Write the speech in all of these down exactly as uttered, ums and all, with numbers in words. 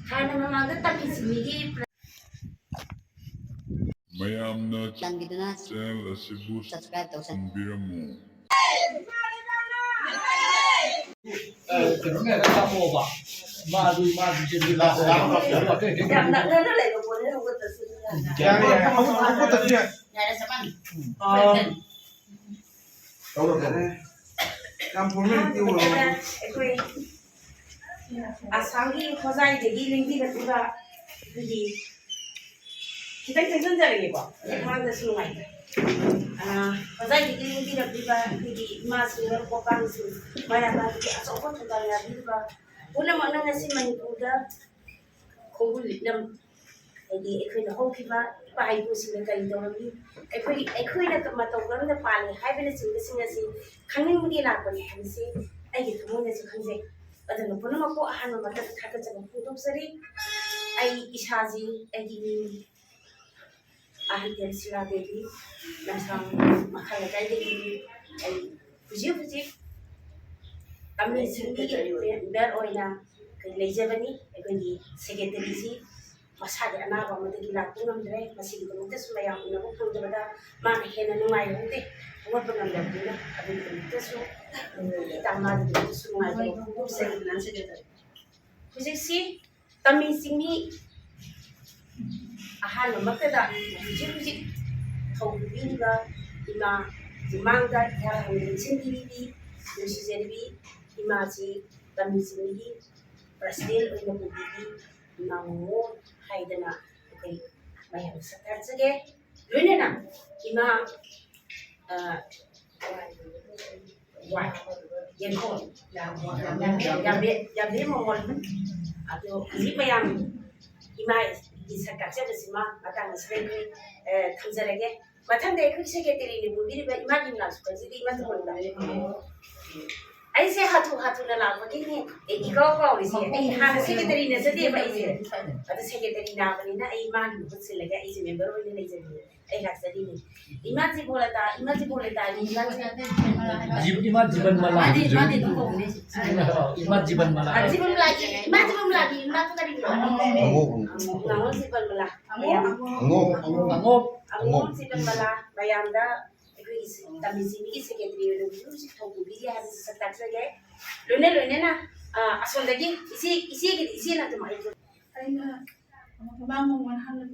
ꯍꯥꯟꯅ ꯃꯃꯥꯡꯗ ꯇꯝꯃꯤꯁꯤ ꯃꯤꯒꯤ ꯃꯌꯥꯝꯅ ꯆꯥꯟꯕꯤꯗꯨꯅ ꯆꯦꯅꯦꯜ ꯑꯁꯤꯕꯨ subscribe ꯇꯧꯁꯟꯕꯤꯔꯝꯃꯨ꯫ ꯀꯩꯅꯣ ꯃꯌꯥꯝꯗ ꯀꯥꯞꯄꯛꯑꯣꯕ꯫ ꯃꯥꯗꯨ, ꯃꯥꯗꯨ ꯆꯦꯟꯕꯤ ꯂꯥꯛꯑꯣ꯫ ꯑꯇꯩ, ꯑꯇꯩ ꯌꯥꯝ ꯅꯛꯅꯅ ꯂꯩꯕ ꯄꯣꯠꯅꯤ, ꯍꯧꯒꯠꯇ꯭ꯔꯁꯨ ꯌꯥꯅꯤ꯫ ꯌꯥꯔꯦ, ꯍꯧꯒꯠ-, ꯍꯧꯒꯠꯇ꯭ꯔꯁꯨ ꯌꯥꯏ꯫ ꯌꯥꯔꯦ, ꯆꯞ ꯃꯥꯟꯅꯩ꯫ ꯑꯥ꯫ ꯌꯥꯔꯦ꯫ ꯌꯥꯝ ꯐꯣꯔꯃꯦꯜ ꯑꯣꯏꯔꯦ꯫ ꯑꯩꯈꯣꯏ ꯑꯁꯥꯝꯒꯤ ꯍꯣꯖꯥꯏꯗꯒꯤ ꯂꯦꯡꯕꯤꯔꯛꯂꯤꯕ ꯑꯩꯈꯣꯏꯒꯤ, ꯈꯤꯇꯪ ꯆꯪꯁꯤꯟꯖꯔꯒꯦꯀꯣ, ꯃꯃꯥꯡꯗꯁꯨ ꯅꯨꯡꯉꯥꯏꯇꯦ꯫ ꯑꯥ, ꯍꯣꯖꯥꯏꯗꯒꯤ ꯂꯦꯡꯕꯤꯔꯛꯂꯤꯕ ꯑꯩꯈꯣꯏꯒꯤ ꯏꯃꯥꯁꯤꯡ, ꯃꯔꯨꯞ ꯃꯄꯥꯡꯁꯤꯡ, ꯃꯌꯥꯝ ꯑꯗꯨꯒꯤ ꯑꯆꯧꯕ ꯊꯧꯗꯥꯡ ꯌꯥꯕꯤꯔꯤꯕ ꯄꯨꯝꯅꯃꯛꯅ ꯉꯁꯤ ꯃꯅꯤꯄꯨꯔꯗ ꯈꯣꯡꯒꯨꯜ ꯂꯤꯛꯂꯝ, ꯍꯥꯏꯗꯤ ꯑꯩꯈꯣꯏꯅ ꯍꯧꯈꯤꯕ ꯏꯄꯥ ꯏꯄꯨꯁꯤꯡꯅ ꯀꯔꯤ ꯇꯧꯔꯝꯃꯤ, ꯑꯩꯈꯣꯏ, ꯑꯩꯈꯣꯏꯅ ꯃꯇꯧ ꯀꯔꯝꯅ ꯄꯥꯜꯂꯤ ꯍꯥꯏꯕꯅꯆꯤꯡꯕꯁꯤꯡ ꯑꯁꯤ ꯈꯪꯅꯤꯡꯕꯒꯤ ꯂꯥꯛꯄꯅꯤ ꯍꯥꯏꯕꯁꯤ ꯑꯩꯒꯤ ꯊꯃꯣꯏꯅꯁꯨ ꯈꯪꯖꯩ꯫ ꯑꯗꯨꯅ ꯄꯨꯝꯅꯃꯛꯄꯨ ꯑꯍꯥꯟꯕ ꯃꯛꯇꯗ ꯊꯥꯒꯠꯆꯕ ꯐꯣꯡꯗꯣꯛꯆꯔꯤ꯫ ꯑꯩ ꯏꯁꯥꯁꯤ ꯑꯩꯒꯤ ꯃꯤꯡ ꯑꯍꯩꯇꯦꯝ ꯁꯤꯂꯥ ꯗꯦꯕꯤ, ꯂꯝꯁꯥꯡ ꯃꯈꯥ ꯂꯩꯀꯥꯏꯗꯒꯤꯅꯤ꯫ ꯑꯩ ꯍꯧꯖꯤꯛ ꯍꯧꯖꯤꯛ ꯇꯝꯃꯤ ꯁꯤꯡꯃꯤꯒꯤ ꯃꯦꯝꯕꯔ ꯑꯣꯏꯅ ꯑꯩꯈꯣꯏ ꯂꯩꯖꯕꯅꯤ꯫ ꯑꯩꯈꯣꯏꯒꯤ ꯁꯦꯀ꯭ꯔꯦꯇꯔꯤꯁꯤ ꯃꯁꯥꯒꯤ ꯑꯅꯥꯕ ꯑꯃꯗꯒꯤ ꯂꯥꯛꯄ ꯉꯝꯗ꯭ꯔꯦ꯫ ꯃꯁꯤꯒꯤꯗꯃꯛꯇꯁꯨ ꯃꯌꯥꯝ ꯎꯅꯕ ꯐꯪꯗꯕꯗ ꯃꯥꯅ ꯍꯦꯟꯅ ꯅꯨꯡꯉꯥꯏꯍꯧꯗꯦ, ꯍꯧꯒꯠꯄ ꯉꯝꯗꯕꯅꯤꯅ꯫ ꯑꯗꯨꯒꯤꯗꯃꯛꯇꯁꯨ ꯏꯇꯥ ꯃꯥꯒꯤꯗꯃꯛꯇꯁꯨ ꯅꯨꯡꯉꯥꯏꯇꯕ ꯐꯣꯡꯗꯣꯛꯆꯔꯤ꯫ ꯍꯧꯖꯤꯛꯁꯤ ꯇꯝꯃꯤ ꯆꯤꯡꯃꯤ ꯑꯍꯥꯟꯕꯃꯛꯇꯗ ꯍꯧꯖꯤꯛ ꯍꯧꯖꯤꯛ ꯊꯧ ꯄꯨꯕꯤꯔꯤꯕ ꯏꯃꯥ, ꯏꯃꯥꯡꯗ ꯏꯍꯥꯛ ꯍꯥꯟꯅ ꯂꯦꯡꯁꯤꯟꯕꯤꯔꯤꯕꯤ, ꯅꯨꯡꯁꯤꯖꯔꯤꯕꯤ ꯏꯃꯥꯁꯤ ꯇꯝꯃꯤ ꯆꯤꯡꯃꯤꯒꯤ ꯄ꯭ꯔꯁꯤꯗꯦꯟ ꯑꯣꯏꯅ ꯄꯨꯕꯤꯔꯤ ꯏꯃꯥ ꯃꯣꯃꯣ ꯍꯥꯏꯗꯅ ꯑꯩꯈꯣꯏ ꯃꯌꯥꯝ ꯁꯛ ꯇꯥꯛꯆꯒꯦ꯫ ꯂꯣꯏꯅꯅ ꯏꯃꯥ, ꯑ, ꯋꯥꯏ, ꯌꯦꯡꯈꯣꯜ, ꯌꯥꯝꯕꯦꯝ, ꯌꯥꯝꯕꯦꯝ ꯃꯣꯃꯣꯟ꯫ ꯑꯗꯣ ꯍꯧꯖꯤꯛ ꯃꯌꯥꯝ ꯏꯃꯥꯒꯤ ꯁꯛ ꯀꯥꯛꯆꯕꯁꯤꯃ ꯃꯇꯥꯡ ꯑꯁꯤꯗ ꯑꯩꯈꯣꯏ, ꯑ, ꯊꯝꯖꯔꯒꯦ꯫ ꯃꯊꯪꯗ ꯑꯩꯈꯣꯏ ꯁꯦꯀ꯭ꯔꯦꯇꯔꯤꯅ ꯄꯨꯕꯤꯔꯤꯕ ꯏꯃꯥꯒꯤ ꯃꯅꯥꯛꯁꯨ ꯈꯪꯖꯗꯦ, ꯏꯃꯥ ꯊꯧꯒꯜꯗ꯫ ꯑꯩꯁꯦ ꯍꯥꯊꯨ ꯍꯥꯊꯨꯅ ꯂꯥꯛꯄꯒꯤꯅꯦ, ꯑꯩ ꯏꯀꯥꯎ ꯀꯥꯎꯔꯤꯁꯦ꯫ ꯑꯩ ꯍꯥꯟꯅ ꯁꯦꯀ꯭ꯔꯦꯇꯔꯤ ꯅꯠꯆꯗꯦꯕ ꯑꯩꯁꯦ꯫ ꯑꯗꯨ ꯁꯦꯀ꯭ꯔꯦꯇꯔꯤ ꯅꯥꯕꯅꯤꯅ ꯑꯩ ꯃꯥꯒꯤ ꯃꯍꯨꯠ ꯁꯤꯜꯂꯒ ꯑꯩꯁꯦ ꯃꯦꯝꯕꯔ ꯑꯣꯏꯅ ꯂꯩꯖꯕꯅꯦ꯫ ꯑꯩ ꯂꯥꯛꯆꯔꯤꯅꯦ꯫ ꯏꯃꯥ ꯖꯤꯕꯣꯂꯇꯥ, ꯏꯃꯥ ꯖꯤꯕꯣꯂꯇꯥꯅꯤ, ꯏꯃꯥ ꯖꯤ-, ꯖꯤ-, ꯏꯃꯥ ꯖꯤꯕꯟ ꯃꯂꯥ꯫ ꯃꯥꯗꯤ, ꯃꯥꯗꯤ ꯑꯗꯨꯝ ꯀꯧꯕꯅꯦ꯫ ꯏꯃꯥ ꯖꯤꯕꯟ ꯃꯂꯥ꯫ ꯑꯥ, ꯖꯤꯕꯟ ꯃꯂꯥꯒꯤ, ꯏꯃꯥ ꯖꯤꯕꯟ ꯃꯂꯥꯒꯤ ꯏꯃꯥ ꯀꯔꯤ ꯀꯧꯕ? ꯑꯉꯣꯝ꯫ ꯉꯥꯉꯣꯝ ꯖꯤꯕꯟ ꯃꯂꯥ꯫ ꯑꯉꯣꯝ? ꯑꯉꯣꯝ, ꯑꯉꯣꯝ꯫ ꯑꯉꯣꯝ꯫ ꯑꯉꯣꯝ ꯖꯤꯕꯟ ꯃꯂꯥ ꯃꯌꯥꯝꯗ ꯑꯩꯈꯣꯏꯒꯤ ꯁꯤ-, ꯇꯝꯕꯤ ꯁꯤꯟꯕꯤꯒꯤ ꯁꯦꯀ꯭ꯔꯦꯇꯔꯤ ꯑꯣꯏꯅ ꯍꯧꯖꯤꯛ ꯍꯧꯖꯤꯛ ꯊꯧ ꯄꯨꯕꯤꯔꯤ ꯍꯥꯏꯕꯁꯤ ꯁꯛ ꯇꯥꯛꯆꯒꯦ꯫ ꯂꯣꯏꯅ ꯂꯣꯏꯅꯅ, ꯑ, ꯑꯁꯣꯝꯗꯒꯤ ꯏꯆꯦ, ꯏꯆꯦꯒꯤꯗꯤ ꯏꯆꯦꯅ ꯑꯗꯨꯝ ꯑꯩ ꯑꯩꯅ ꯃꯃꯥꯡ ꯃꯃꯥꯡ ꯍꯥꯟꯅ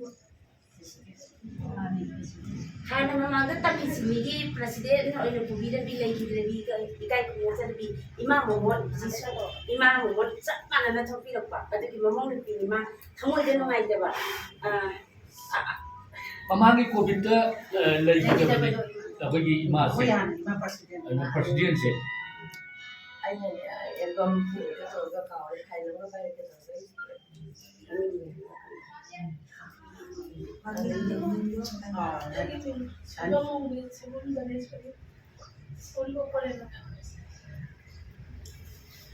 ꯍꯥꯟꯅ ꯃꯃꯥꯡꯗ ꯇꯝꯕꯤ ꯁꯤꯟꯕꯤꯒꯤ ꯄ꯭ꯔꯁꯤꯗꯦꯟ ꯑꯣꯏꯅ ꯄꯨꯕꯤꯔꯝꯕꯤ ꯂꯩꯈꯤꯗ꯭ꯔꯕꯤ ꯏꯀꯥꯏ ꯈꯨꯝꯅꯖꯗꯕꯤ ꯏꯃꯥ ꯃꯣꯃꯣꯟ, ꯏꯆꯦꯁꯨ ꯏꯃꯥ ꯃꯣꯃꯣꯟ ꯆꯞ ꯃꯥꯟꯅꯅ ꯊꯣꯛꯄꯤꯔꯛꯄ ꯑꯗꯨꯒꯤ ꯃꯃꯧ ꯅꯨꯄꯤ ꯏꯃꯥ ꯊꯃꯣꯏꯗ ꯅꯨꯡꯉꯥꯏꯇꯕ, ꯑ, ꯃꯃꯥꯡꯒꯤ ꯀꯣꯚꯤꯠꯇ, ꯑ, ꯂꯩꯈꯤꯗꯕ ꯑꯩꯈꯣꯏꯒꯤ ꯏꯃꯥꯁꯦ, ꯑꯩꯈꯣꯏ ꯍꯥꯟꯅ ꯏꯃꯥ ꯄ꯭ꯔꯁꯤꯗꯦꯟ꯫ ꯑꯗꯨ ꯄ꯭ꯔꯁꯤꯗꯦꯟꯁꯦ꯫ ꯑꯩꯅꯅꯦ, ꯑꯦꯜꯕꯝ ꯄꯨꯔꯒ ꯇꯧꯔꯒ ꯀꯥꯎꯔꯦ, ꯐꯥꯏꯜ ꯑꯃꯒ ꯄꯥꯏꯔꯛꯀꯦ ꯇꯧꯔꯒ꯫ ꯑꯥ, ꯑꯗꯨꯒꯤ ꯑꯗꯨꯝ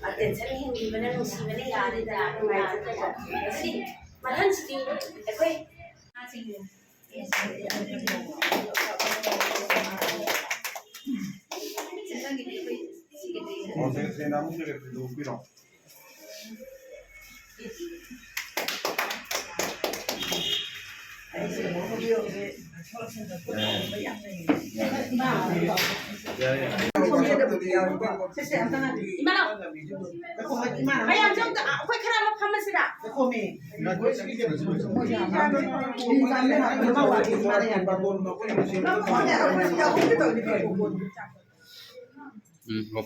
ꯑꯇꯦꯟꯁꯟ ꯍꯦꯟꯕꯤꯕꯅ ꯅꯨꯡꯁꯤꯕꯅ ꯌꯥꯔꯦꯗꯅ, ꯅꯨꯡꯉꯥꯏꯖꯗ꯭ꯔꯦ꯫ ꯑꯁꯤ ꯃꯊꯪꯁꯤꯗꯤ ꯑꯩꯈꯣꯏ ꯑꯣ, ꯁꯦ-, ꯁꯦ-, ꯅꯥꯃꯨ ꯁꯦꯀ꯭ꯔꯦꯇꯔꯤꯗꯨ ꯄꯤꯔꯣ꯫ ꯏꯃꯥ, ꯃꯌꯥꯝꯁꯦ ꯑꯝꯇ, ꯑꯩꯈꯣꯏ ꯈꯔ ꯑꯃ ꯐꯝꯃꯁꯤꯔ? ꯎꯝ,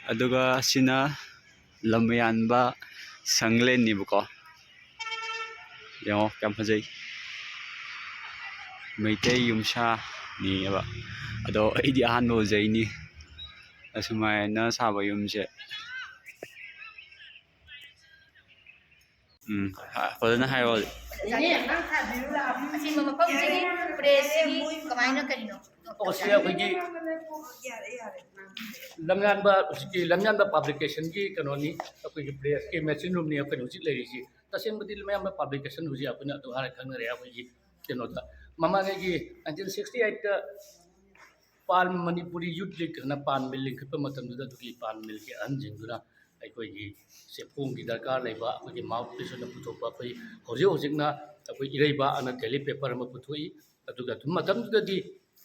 ꯑꯗꯨꯒ ꯁꯤꯅ ꯂꯝꯌꯥꯟꯕ ꯁꯪꯂꯦꯟꯅꯦꯕꯀꯣ꯫ ꯌꯦꯡꯉꯣ ꯀꯌꯥꯝ ꯐꯖꯩ꯫ ꯃꯩꯇꯩ ꯌꯨꯝꯁꯥꯅꯤꯑꯕ꯫ ꯑꯗꯣ ꯑꯩꯗꯤ ꯑꯍꯥꯟꯕ ꯎꯖꯩꯅꯤ ꯑꯁꯨꯃꯥꯏꯅ ꯁꯥꯕ ꯌꯨꯝꯁꯦ꯫ ꯎꯝ, ꯐꯖꯅ ꯍꯥꯏꯔꯣ꯫ ꯑꯁꯤꯒꯨꯝꯕ ꯃꯐꯝꯁꯤꯒꯤ ꯄ꯭ꯔꯦꯁꯁꯤꯒꯤ ꯀꯃꯥꯏꯅ ꯀꯔꯤꯅꯣ? ꯑꯣ, ꯁꯤ ꯑꯩꯈꯣꯏꯒꯤ ꯂꯝꯌꯥꯟꯕ, ꯍꯧꯖꯤꯛꯀꯤ ꯂꯝꯌꯥꯟꯕ ꯄꯥꯕ꯭ꯂꯤꯀꯦꯁꯟꯒꯤ ꯀꯩꯅꯣꯅꯤ, ꯑꯩꯈꯣꯏꯒꯤ ꯄ꯭ꯔꯦꯁꯀꯤ ꯃꯦꯆꯤꯟ ꯔꯨꯝꯅꯤ ꯑꯩꯈꯣꯏꯅ ꯍꯧꯖꯤꯛ ꯂꯩꯔꯤꯁꯤ꯫ ꯇꯁꯦꯡꯕꯗꯤ ꯂꯝꯌꯥꯟꯕ ꯄꯥꯕ꯭ꯂꯤꯀꯦꯁꯟ ꯍꯧꯖꯤꯛ ꯑꯩꯈꯣꯏꯅ ꯑꯗꯨ ꯍꯥꯏꯔ ꯈꯪꯅꯔꯦ꯫ ꯑꯩꯈꯣꯏꯒꯤ ꯀꯩꯅꯣꯗ ꯃꯃꯥꯡꯉꯩꯒꯤ ꯅꯥꯏꯟꯇꯤꯟ ꯁꯤꯛꯁꯇꯤ ꯑꯩꯠꯇ ꯄꯥꯟ ꯃꯅꯤꯄꯨꯔꯤ ꯌꯨꯠ ꯂꯤꯒ ꯍꯥꯏꯅ ꯄꯥꯟ ꯃꯤꯜ ꯂꯤꯡꯈꯠꯄ ꯃꯇꯝꯗꯨꯗ ꯑꯗꯨꯒꯤ ꯄꯥꯟ ꯃꯤꯜꯒꯤ ꯑꯍꯟꯁꯤꯡꯗꯨꯅ ꯑꯩꯈꯣꯏꯒꯤ ꯆꯦꯐꯣꯡꯒꯤ ꯗꯔꯀꯥꯔ ꯂꯩꯕ, ꯑꯩꯈꯣꯏꯒꯤ ꯃꯥꯎꯠ ꯄꯤꯁ ꯑꯣꯏꯅ ꯄꯨꯊꯣꯛꯄ, ꯑꯩꯈꯣꯏ ꯍꯧꯖꯤꯛ ꯍꯧꯖꯤꯛꯅ ꯑꯩꯈꯣꯏ ꯏꯔꯩꯕꯥꯛ ꯑꯅ ꯗꯦꯂꯤ ꯄꯦꯄꯔ ꯑꯃ ꯄꯨꯊꯣꯛꯏ꯫ ꯑꯗꯨꯒ ꯑꯗꯨꯝ ꯃꯇꯝꯗꯨꯗꯗꯤ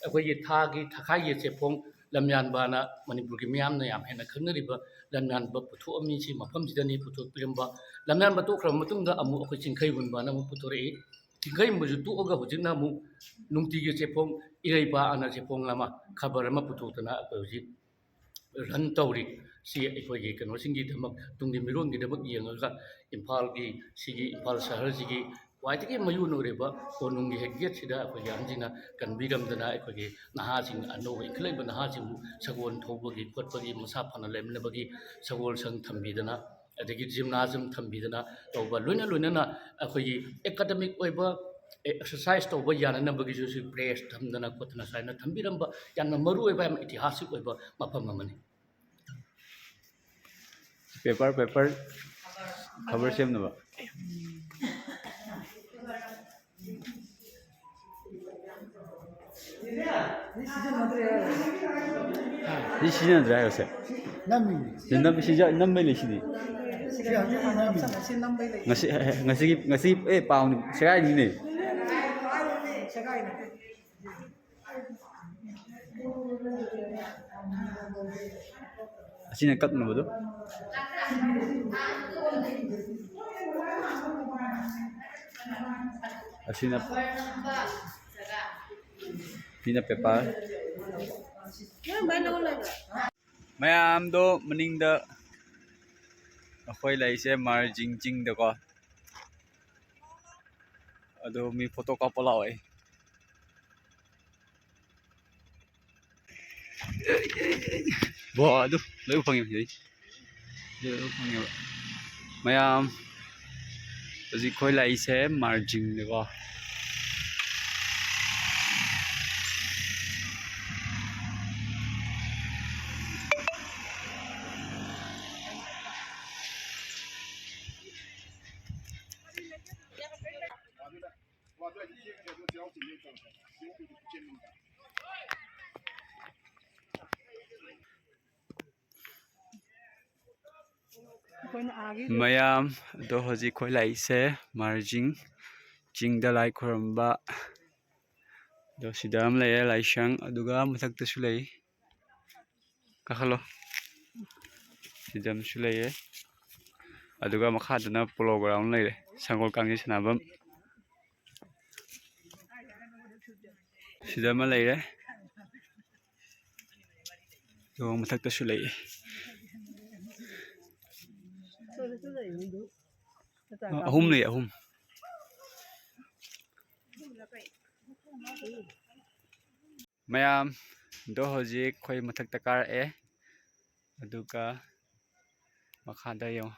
ꯑꯩꯈꯣꯏꯒꯤ ꯊꯥꯒꯤ ꯊꯈꯥꯏꯒꯤ ꯆꯦꯐꯣꯡ ꯂꯝꯌꯥꯟꯕꯅ ꯃꯅꯤꯄꯨꯔꯒꯤ ꯃꯤꯌꯥꯝꯅ ꯌꯥꯝ ꯍꯦꯟꯅ ꯈꯪꯅꯔꯤꯕ ꯂꯝꯌꯥꯟꯕ ꯄꯨꯊꯣꯛꯑꯝꯃꯤ꯫ ꯁꯤ ꯃꯐꯝꯁꯤꯗꯅꯤ ꯄꯨꯊꯣꯛꯄꯤꯔꯝꯕ꯫ ꯂꯝꯌꯥꯟꯕ ꯇꯣꯛꯈ꯭ꯔꯕ ꯃꯇꯨꯡꯗ ꯑꯃꯨꯛ ꯑꯩꯈꯣꯏ ꯆꯤꯡꯈꯩ ꯍꯨꯟꯕꯅ ꯑꯃꯨꯛ ꯄꯨꯊꯣꯔꯛꯏ꯫ ꯆꯤꯡꯈꯩ ꯍꯨꯟꯕꯁꯨ ꯇꯣꯛꯑꯒ ꯍꯧꯖꯤꯛꯅ ꯑꯃꯨꯛ ꯅꯨꯡꯇꯤꯒꯤ ꯆꯦꯐꯣꯡ ꯏꯔꯩꯄꯥꯛ ꯑꯅ ꯆꯦꯐꯣꯡ ꯑꯃ, ꯈꯕꯔ ꯑꯃ ꯄꯨꯊꯣꯛꯇꯅ ꯑꯩꯈꯣꯏ ꯍꯧꯖꯤꯛ ꯔꯟ ꯇꯧꯔꯤ꯫ ꯁꯤ ꯑꯩꯈꯣꯏꯒꯤ ꯀꯩꯅꯣꯁꯤꯡꯒꯤꯗꯃꯛ, ꯇꯨꯡꯒꯤ ꯃꯤꯔꯣꯟꯒꯤꯗꯃꯛ ꯌꯦꯡꯉꯒ ꯏꯝꯐꯥꯜꯒꯤ, ꯁꯤꯒꯤ ꯏꯝꯐꯥꯜ ꯁꯍꯔꯁꯤꯒꯤ ꯈ꯭ꯋꯥꯏꯗꯒꯤ ꯃꯌꯣꯟ ꯑꯣꯏꯔꯤꯕ ꯀꯣꯅꯨꯡꯒꯤ ꯍꯦꯛ ꯒꯦꯠꯁꯤꯗ ꯑꯩꯈꯣꯏꯒꯤ ꯑꯍꯟꯁꯤꯡꯅ ꯀꯟꯕꯤꯔꯝꯗꯅ ꯑꯩꯈꯣꯏꯒꯤ ꯅꯍꯥꯁꯤꯡ, ꯑꯅꯧꯕ ꯏꯟꯈꯠꯂꯛꯏꯕ ꯅꯍꯥꯁꯤꯡꯕꯨ ꯁꯒꯣꯜ ꯊꯧꯕꯒꯤ ꯈꯣꯠꯄꯒꯤ, ꯃꯁꯥ ꯐꯅ ꯂꯩꯅꯕꯒꯤ ꯁꯒꯣꯜ ꯁꯪ ꯊꯝꯕꯤꯗꯅ, ꯑꯗꯒꯤ ꯖꯤꯝꯅꯥꯖꯤꯌꯝ ꯊꯝꯕꯤꯗꯅ ꯇꯧꯕ, ꯂꯣꯏꯅ ꯂꯣꯏꯅꯅ ꯑꯩꯈꯣꯏꯒꯤ ꯑꯦꯀꯥꯗꯃꯤꯛ ꯑꯣꯏꯕ ꯑꯦꯛꯁꯔꯁꯥꯏꯁ ꯇꯧꯕ ꯌꯥꯅꯅꯕꯒꯤꯁꯨ ꯁꯤ ꯄ꯭ꯔꯦꯁ ꯊꯝꯗꯅ ꯈꯣꯠꯇꯅ ꯁꯨꯃꯥꯏꯅ ꯊꯝꯕꯤꯔꯝꯕ ꯌꯥꯝꯅ ꯃꯔꯨ ꯑꯣꯏꯕ, ꯌꯥꯝ ꯏꯇꯤꯍꯥꯁꯤꯛ ꯑꯣꯏꯕ ꯃꯐꯝ ꯑꯃꯅꯤ꯫ ꯄꯦꯄꯔ, ꯄꯦꯄꯔ ꯈꯕꯔ ꯁꯦꯝꯅꯕ꯫ ꯁꯤ ꯁꯤꯖꯤꯟꯅꯗ꯭ꯔꯦ ꯍꯥꯏꯔꯣ ꯁꯦ? ꯅꯝꯃꯤꯅꯦ꯫ ꯁꯤ ꯅꯝ-, ꯁꯤ ꯌꯥ-, ꯅꯝꯕꯩ ꯂꯩ ꯁꯤꯗꯤ꯫ ꯁꯤ ꯍꯧꯖꯤꯛ ꯅꯝꯃꯤꯅꯦ꯫ ꯉꯁꯤ, ꯉꯁꯤꯒꯤ, ꯉꯁꯤꯒꯤ, ꯑꯦ, ꯄꯥꯎꯅꯤ꯫ ꯁꯦꯒꯥꯏꯅꯤꯅꯦ꯫ ꯑꯁꯤꯅ ꯀꯛꯅꯕꯗꯣ꯫ ꯑꯁꯤꯅ, ꯁꯤꯅ ꯄꯦꯄꯔ꯫ ꯃꯌꯥꯝꯗꯣ ꯃꯅꯤꯡꯗ ꯑꯩꯈꯣꯏ ꯂꯩꯁꯦ ꯃꯥꯔꯖꯤꯡ ꯆꯤꯡꯗꯀꯣ꯫ ꯑꯗꯣ ꯃꯤ ꯐꯣꯇꯣ ꯀꯥꯞꯄ ꯂꯥꯛꯑꯣ꯫ ꯕꯣ, ꯑꯗꯨ ꯂꯣꯏ ꯐꯪꯉꯦ ꯍꯧꯖꯤꯛ꯫ ꯂꯣꯏ ꯐꯪꯉꯦꯕ꯫ ꯃꯌꯥꯝ ꯍꯧꯖꯤꯛ ꯑꯩꯈꯣꯏ ꯂꯥꯛꯏꯁꯦ ꯃꯥꯔꯖꯤꯡꯗꯀꯣ꯫ ꯑꯩꯈꯣꯏꯅ ꯑꯥꯒꯤ ꯃꯌꯥꯝ ꯑꯗꯣ ꯍꯧꯖꯤꯛ ꯑꯩꯈꯣꯏ ꯂꯥꯛꯏꯁꯦ ꯃꯥꯔꯖꯤꯡ ꯆꯤꯡꯗ ꯂꯥꯏ ꯈꯨꯔꯨꯝꯕ꯫ ꯑꯗꯣ ꯁꯤꯗ ꯑꯃ ꯂꯩꯔꯦ ꯂꯥꯏꯁꯪ, ꯑꯗꯨꯒ ꯃꯊꯛꯇꯁꯨ ꯂꯩ꯫ ꯀꯥꯈꯠꯂꯣ꯫ ꯁꯤꯗ ꯑꯃꯁꯨ ꯂꯩꯔꯦ꯫ ꯑꯗꯨꯒ ꯃꯈꯥꯗꯅ ꯄꯣꯂꯣ ꯒ꯭ꯔꯥꯎꯟ ꯂꯩꯔꯦ, ꯁꯪꯒꯣꯜ ꯀꯥꯡꯖꯩ ꯁꯥꯟꯅꯐꯝ꯫ ꯁꯤꯗ ꯑꯃ ꯂꯩꯔꯦ꯫ ꯑꯗꯨꯒ ꯃꯊꯛꯇꯁꯨ ꯂꯩꯌꯦ꯫ ꯑ, ꯑꯍꯨꯝ ꯂꯩ, ꯑꯍꯨꯝ꯫ ꯃꯌꯥꯝꯗꯣ ꯍꯧꯖꯤꯛ ꯑꯩꯈꯣꯏ ꯃꯊꯛꯇ ꯀꯥꯔꯛꯑꯦ, ꯑꯗꯨꯒ ꯃꯈꯥꯗ ꯌꯦꯡꯉꯣ,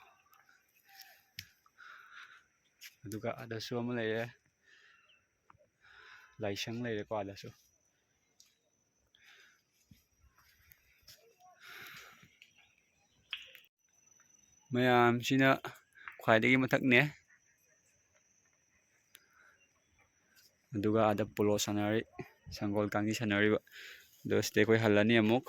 ꯑꯗꯨꯒ ꯑꯗꯁꯨ ꯑꯃ ꯂꯩꯔꯦ, ꯂꯥꯏꯁꯪ ꯂꯩꯔꯦꯀꯣ ꯑꯗꯁꯨ꯫ ꯃꯌꯥꯝꯁꯤꯅ ꯈ꯭ꯋꯥꯏꯗꯒꯤ ꯃꯊꯛꯅꯦ꯫ ꯑꯗꯨꯒ ꯑꯥꯗ ꯄꯣꯂꯣ ꯁꯥꯟꯅꯔꯤ, ꯁꯪꯒꯣꯜ ꯀꯥꯡꯖꯩ ꯁꯥꯟꯅꯔꯤꯕ꯫ ꯑꯗꯣ ꯁꯤꯗꯩ ꯑꯩꯈꯣꯏ ꯍꯜꯂꯅꯤ ꯑꯃꯨꯛ꯫